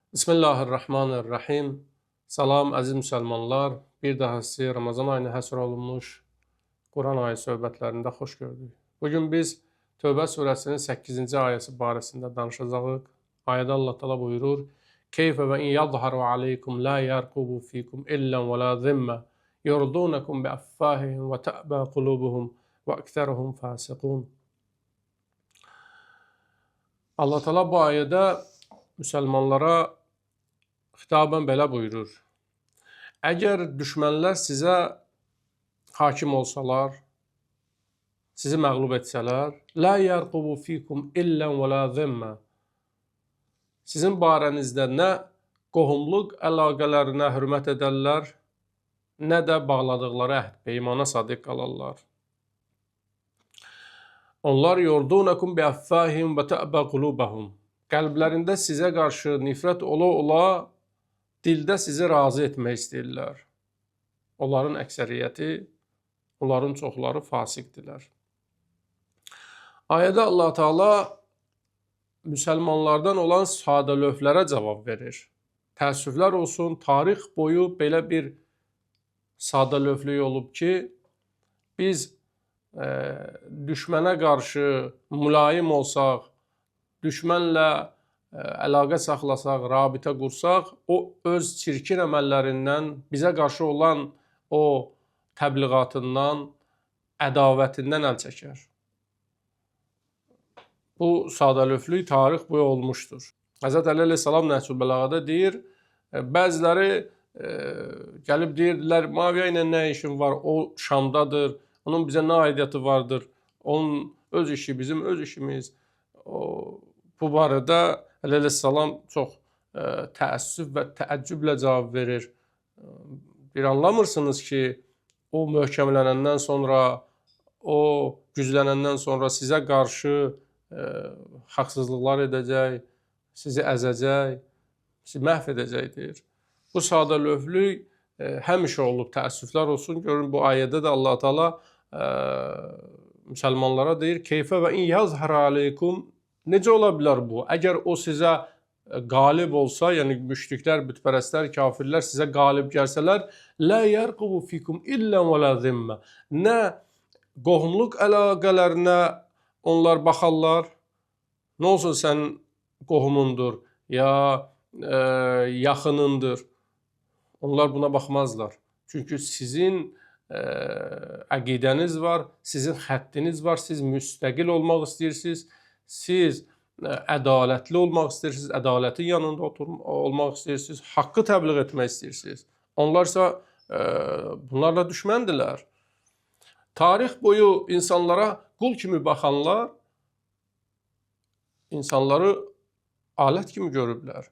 Bismillahirrahmanirrahim. Salam əziz müsəlmanlar. Bir daha sizi Ramazan ayına həsr olunmuş Quran ayı söhbətlərində xoş gördük. Bugün biz Tövbə surəsinin 8-ci ayəsi barəsində danışacağıq. Ayədə Allah Taala buyurur: "Keyfə və in yazharu aleykum la yarqubu fikum illan və la zimmə yurdunakum bi affahihim və ta'ba qulubuhum və aktharuhum fasiqun." Allah Taala bu ayədə müsəlmanlara xitabən belə buyurur. Əgər düşmənlər sizə hakim olsalar, sizi məğlub etsələr, la yarqubu fikum illan və la zimmə. Sizin barənizdə nə qohumluq əlaqələrinə hörmət edərlər, nə də bağladıqları əhd peymana sadiq qalarlar. Onlar yurdunakum bi affahihim və ta'ba qulubahum. Qəlblərində sizə qarşı nifrət ola-ola dildə sizi razı etmək istəyirlər. Onların əksəriyyəti, onların çoxları fasiqdirlər. Ayədə Allah Teala müsəlmanlardan olan sadəlövhlərə cavab verir. Təəssüflər olsun, tarix boyu belə bir sadəlövhlük olub ki, biz düşmənə qarşı mülayim olsaq, düşmənlə əlaqə saxlasaq, rabitə qursaq, o öz çirkin əməllərindən, bizə qarşı olan o təbliğatından, ədavətindən əl çəkər. Bu sadəlövhlük tarix boyu olmuşdur. Həzrət Əli əleyhissalam Nəhcül Bəlağədə deyir, bəziləri gəlib deyirdilər, Muaviyə ilə nə işin var, o Şamdadır, onun bizə nə aidiyyatı vardır, onun öz işi, bizim öz işimiz. Bu barədə Əli əleyhissalam çox təəssüf və təəccüblə cavab verir. Bir anlamırsınız ki, o möhkəmlənəndən sonra, o güclənəndən sonra sizə qarşı haqsızlıqlar edəcək, sizi əzəcək, sizi məhv edəcəkdir. Bu sadəlövhlük həmişə olub, təəssüflər olsun. Görün bu ayədə də Allah Teala müsəlmanlara deyir: "Keyfə və in yazhar aleykum." Necə ola bilər bu? Əgər o sizə qalib olsa, yəni müşriklər, bütpərəstlər, kafirlər sizə qalib gəlsələr, la yarqubu fikum illan və la zimmə. Nə qohumluq əlaqələrinə onlar baxarlar, nə olsun sənin qohumundur ya yaxınındır. Onlar buna baxmazlar. Çünki sizin əqidəniz var, sizin xəttiniz var, siz müstəqil olmaq istəyirsiniz. Siz ədalətli olmaq istəyirsiniz, ədalətin yanında olmaq istəyirsiniz, haqqı təbliğ etmək istəyirsiniz. Onlarsa bunlarla düşməndirlər. Tarix boyu insanlara qul kimi baxanlar insanları alət kimi görüblər.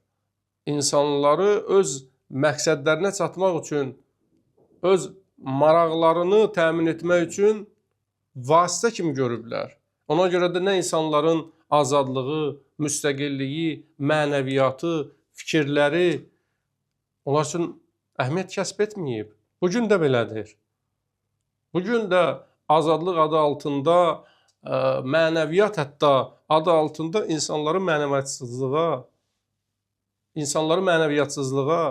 İnsanları öz məqsədlərinə çatmaq üçün, öz maraqlarını təmin etmək üçün vasitə kimi görüblər. Ona görə də nə insanların azadlığı, müstəqilliyi, mənəviyyatı, fikirləri onlar üçün əhəmiyyət kəsb etməyib. Bu gün də belədir. Bu gün də azadlıq adı altında, mənəviyyat hətta adı altında insanları mənəviyyatsızlığa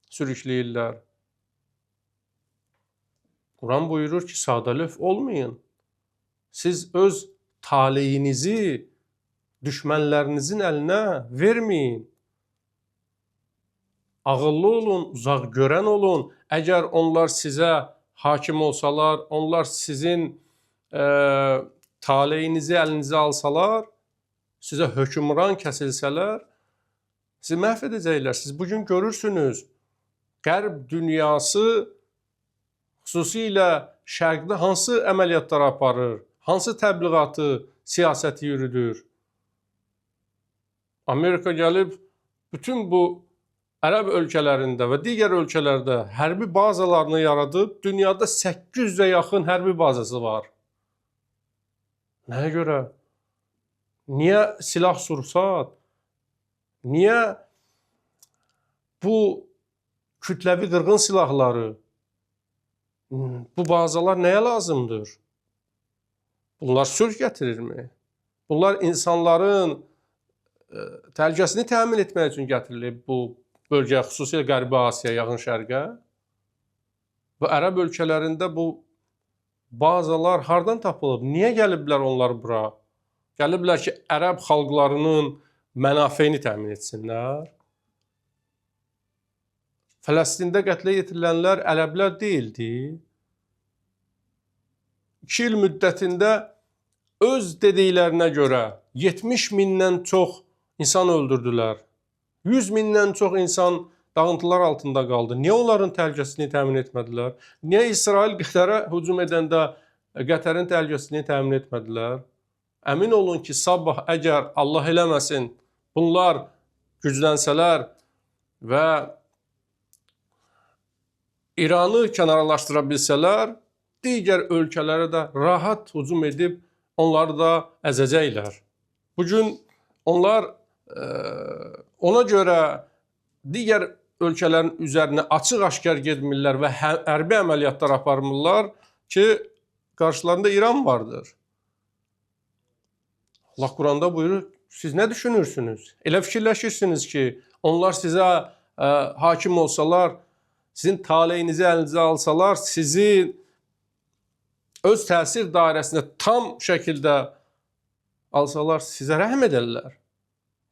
sürükləyirlər. Quran buyurur ki, sadəlövh olmayın. Siz öz taleyinizi düşmənlərinizin əlinə verməyin. Ağıllı olun, uzaq görən olun. Əgər onlar sizə hakim olsalar, onlar sizin taleyinizi əlinizə alsalar, sizə hökmran kəsilsələr, sizi məhv edəcəklər. Siz bugün görürsünüz, Qərb dünyası xüsusilə Şərqdə hansı əməliyyatlar aparır, hansı təbliğatı, siyasəti yürüdür. Amerika gəlib bütün bu Ərəb ölkələrində və digər ölkələrdə hərbi bazalarını yaradıb, dünyada 800-ə yaxın hərbi bazası var. Nəyə görə? Niyə silah sursat? Niyə bu kütləvi qırğın silahları, bu bazalar nəyə lazımdır? Bunlar sülh gətirirmi? Bunlar insanların təhlükəsizliyini təmin etmək üçün gətirilib bu bölgəyə, xüsusilə Qərbi Asiya, Yaxın Şərqə. Və ərəb ölkələrində bu bazalar hardan tapılıb? Niyə gəliblər onlar bura? Gəliblər ki, ərəb xalqlarının mənafeyini təmin etsinlər. Fələstində qətlə yetirilənlər ərəblər deyildi. 2 il müddətində öz dediklərinə görə 70 mindən çox insan öldürdülər. 100 mindən çox insan dağıntılar altında qaldı. Niyə onların təhlükəsizliyini təmin etmədilər? Niyə İsrail Qətərə hücum edəndə Qətərin təhlükəsizliyini təmin etmədilər? Əmin olun ki, sabah əgər Allah eləməsin, bunlar güclənsələr və İranı kənarlaşdıra bilsələr, digər ölkələrə də rahat hücum edib onları da əzəcəklər. Bugün onlar ona görə digər ölkələrin üzərinə açıq-aşkar getmirlər və hərbi əməliyyatlar aparmırlar ki, qarşılarında İran vardır. Allah Quranda buyurur, siz nə düşünürsünüz? Elə fikirləşirsiniz ki, onlar sizə hakim olsalar, sizin taleyinizi əlinizə alsalar, sizi öz təsir dairəsində tam şəkildə alsalar, sizə rəhm edərlər.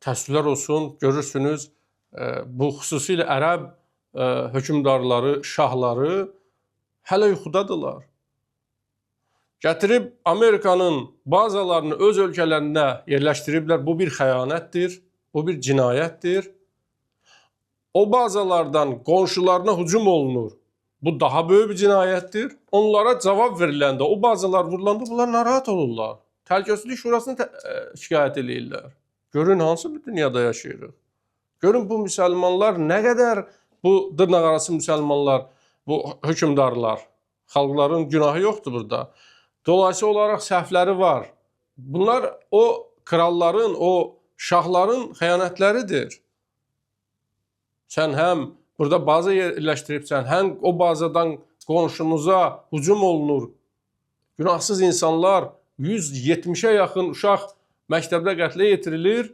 Təəssüflər olsun, görürsünüz, bu xüsusilə ərəb hökmdarları, şahları hələ yuxudadılar. Gətirib Amerikanın bazalarını öz ölkələrində yerləşdiriblər. Bu bir xəyanətdir, bu bir cinayətdir. O bazalardan qonşularına hücum olunur. Bu daha böyük bir cinayətdir. Onlara cavab veriləndə, o bazalar vurulanda bunlar narahat olurlar. Təhlükəsizlik Şurasına şikayət eləyirlər. Görün hansı bir dünyada yaşayırıq. Görün bu müsəlmanlar nə qədər, bu dırnaqarası müsəlmanlar, bu hökmdarlar, xalqların günahı yoxdur burada. Dolayısıyla olaraq səhvləri var. Bunlar o kralların, o şahların xəyanətləridir. Sən həm burada baza yerləşdiribsən, həm o bazadan qonşunuza hücum olunur. Günahsız insanlar, 170-ə yaxın uşaq məktəbdə qətlə yetirilir.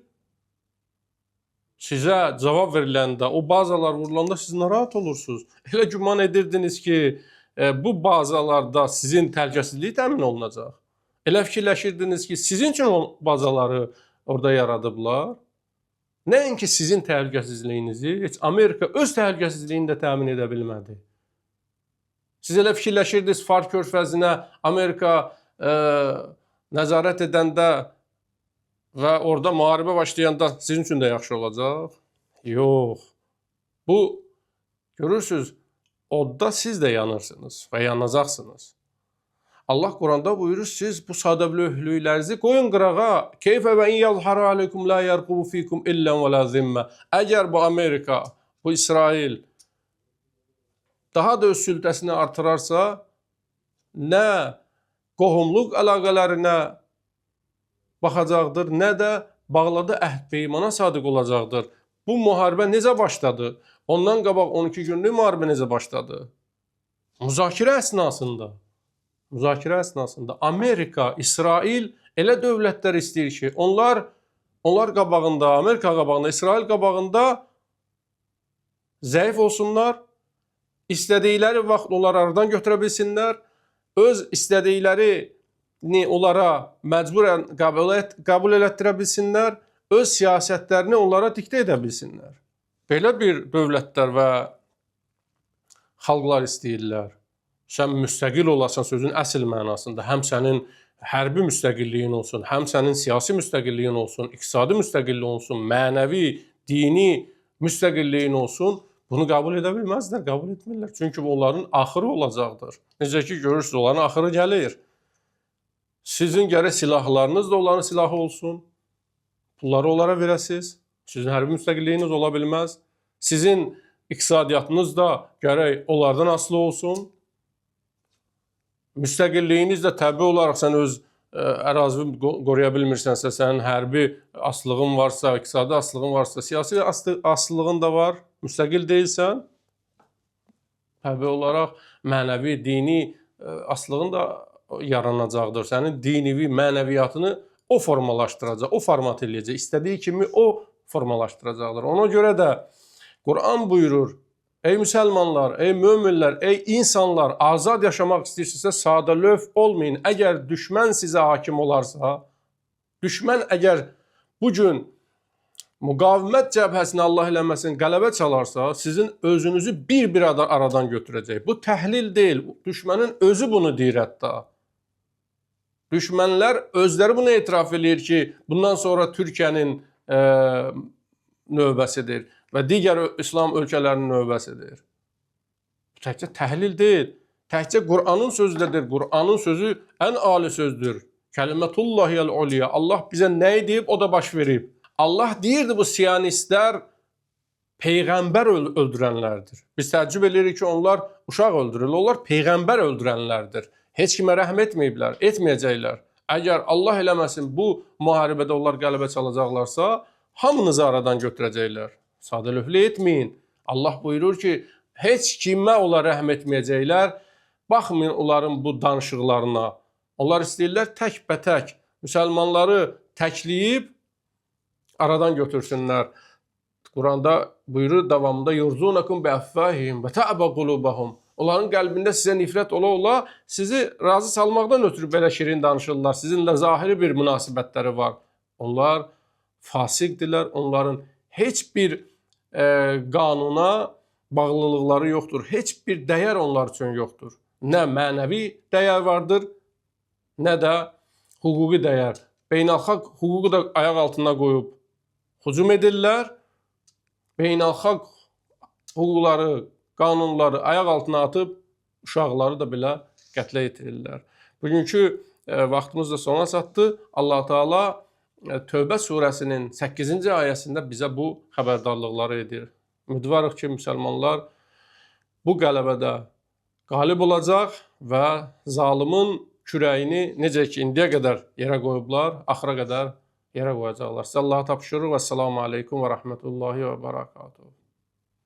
Sizə cavab veriləndə, o bazalar vurulanda siz narahat olursunuz. Elə güman edirdiniz ki, bu bazalarda sizin təhlükəsizliyi təmin olunacaq. Elə fikirləşirdiniz ki, sizin üçün o bazaları orada yaradıblar. Nəinki sizin təhlükəsizliyinizi, heç Amerika öz təhlükəsizliyini də təmin edə bilmədi. Siz elə fikirləşirdiniz, Fars körfəzinə Amerika nəzarət edəndə və orada müharibə başlayanda sizin üçün də yaxşı olacaq? Yox. Bu, görürsünüz, odda siz də yanırsınız və yanacaqsınız. Allah Quranda buyurur, siz bu sadəlövhlüklərinizi qoyun qırağa. Keyfə və in yazharu aleykum la yarqubu fikum illan və la zimmə. Əgər bu Amerika, bu İsrail daha da öz sültəsini artırarsa, nə qohumluq əlaqələrinə baxacaqdır, nə də bağladığı əhd peymana sadiq olacaqdır. Bu müharibə necə başladı? Ondan qabaq 12 günlük müharibə necə başladı? Müzakirə əsnasında. Müzakirə əsnasında Amerika, İsrail elə dövlətlər istəyir ki, onlar qabağında, Amerika qabağında, İsrail qabağında zəif olsunlar, istədikləri vaxt onları aradan götürə bilsinlər, öz istədiklərini onlara məcburən qəbul elətdirə bilsinlər, öz siyasətlərini onlara diktə edə bilsinlər. Belə bir dövlətlər və xalqlar istəyirlər. Sən müstəqil olasan sözün əsl mənasında, həm sənin hərbi müstəqilliyin olsun, həm sənin siyasi müstəqilliyin olsun, iqtisadi müstəqilliyin olsun, mənəvi, dini müstəqilliyin olsun. Bunu qəbul edə bilməzlər, qəbul etmirlər. Çünki bu onların axırı olacaqdır. Necə ki, görürsünüz, onların axırı gəlir. Sizin gərək silahlarınız da onların silahı olsun. Pulları onlara verəsiniz. Sizin hərbi müstəqilliyiniz ola bilməz. Sizin iqtisadiyyatınız da gərək onlardan asılı olsun. Müstəqilliyiniz də təbii olaraq sən öz ərazini qoruya bilmirsənsə, sənin hərbi asılığın varsa, iqtisadi asılığın varsa, siyasi asılığın da var, müstəqil deyilsən, təbii olaraq mənəvi, dini asılığın da yaranacaqdır. Sənin dinivi, mənəviyyatını o formalaşdıracaq, o format eləyəcək. İstədiyi kimi o formalaşdıracaqlar. Ona görə də Quran buyurur, ey müsəlmanlar, ey möminlər, ey insanlar, azad yaşamaq istəyirsinizsə sadəlövh olmayın. Əgər düşmən sizə hakim olarsa, düşmən əgər bu gün müqavimət cəbhəsinə Allah eləməsin qələbə çalarsa, sizin özünüzü bir-bir aradan götürəcək. Bu təhlil deyil, düşmənin özü bunu deyir hətta. Düşmənlər özləri bunu etiraf eləyir ki, bundan sonra Türkiyənin növbəsidir və digər İslam ölkələrinin növbəsidir. Bu təkcə təhlil deyil, təkcə Qur'anın sözü də deyil. Qur'anın sözü ən ali sözdür. Kəlimətullahiyəl ulya. Allah bizə nə deyib, o da baş verib. Allah deyirdi bu siyanistlər peyğəmbər öldürənlərdir. Biz təəccüb edirik ki, onlar uşaq öldürürlər. Onlar peyğəmbər öldürənlərdir. Heç kimə rəhm etməyiblər, etməyəcəklər. Əgər Allah eləməsin bu müharibədə onlar qələbə çalacaqlarsa, hamınızı aradan götürəcəklər. Sadəlövhlük etməyin. Allah buyurur ki, heç kimə onlar rəhm etməyəcəklər. Baxmayın onların bu danışıqlarına. Onlar istəyirlər təkbətək müsəlmanları təkləyib aradan götürsünlər. Quranda buyurur davamında yurzunakum bi affahihim və ta'ba qulubahum. Onların qəlbində sizə nifrət ola-ola sizi razı salmaqdan ötürü belə şirin danışırlar. Sizinlə zahiri bir münasibətləri var. Onlar fasiqdirlər. Onların heç bir qanuna bağlılıqları yoxdur. Heç bir dəyər onlar üçün yoxdur. Nə mənəvi dəyər vardır, nə də hüquqi dəyər. Beynəlxalq hüququ da ayaq altına qoyub hücum edirlər. Beynəlxalq hüquqları, qanunları ayaq altına atıb uşaqları da belə qətlə yetirirlər. Bugünkü vaxtımız da sona çatdı. Allah Teala Tövbə surəsinin 8-ci ayəsində bizə bu xəbərdarlıqları edir. Ümidvarıq ki, müsəlmanlar bu qələbədə qalib olacaq və zalımın kürəyini necə ki indiyə qədər yerə qoyublar, axıra qədər yerə qoyacaqlar. Sizə Allaha tapşırırıq. Vəssalamu aleykum və rəhmətullahi və barakatuhu.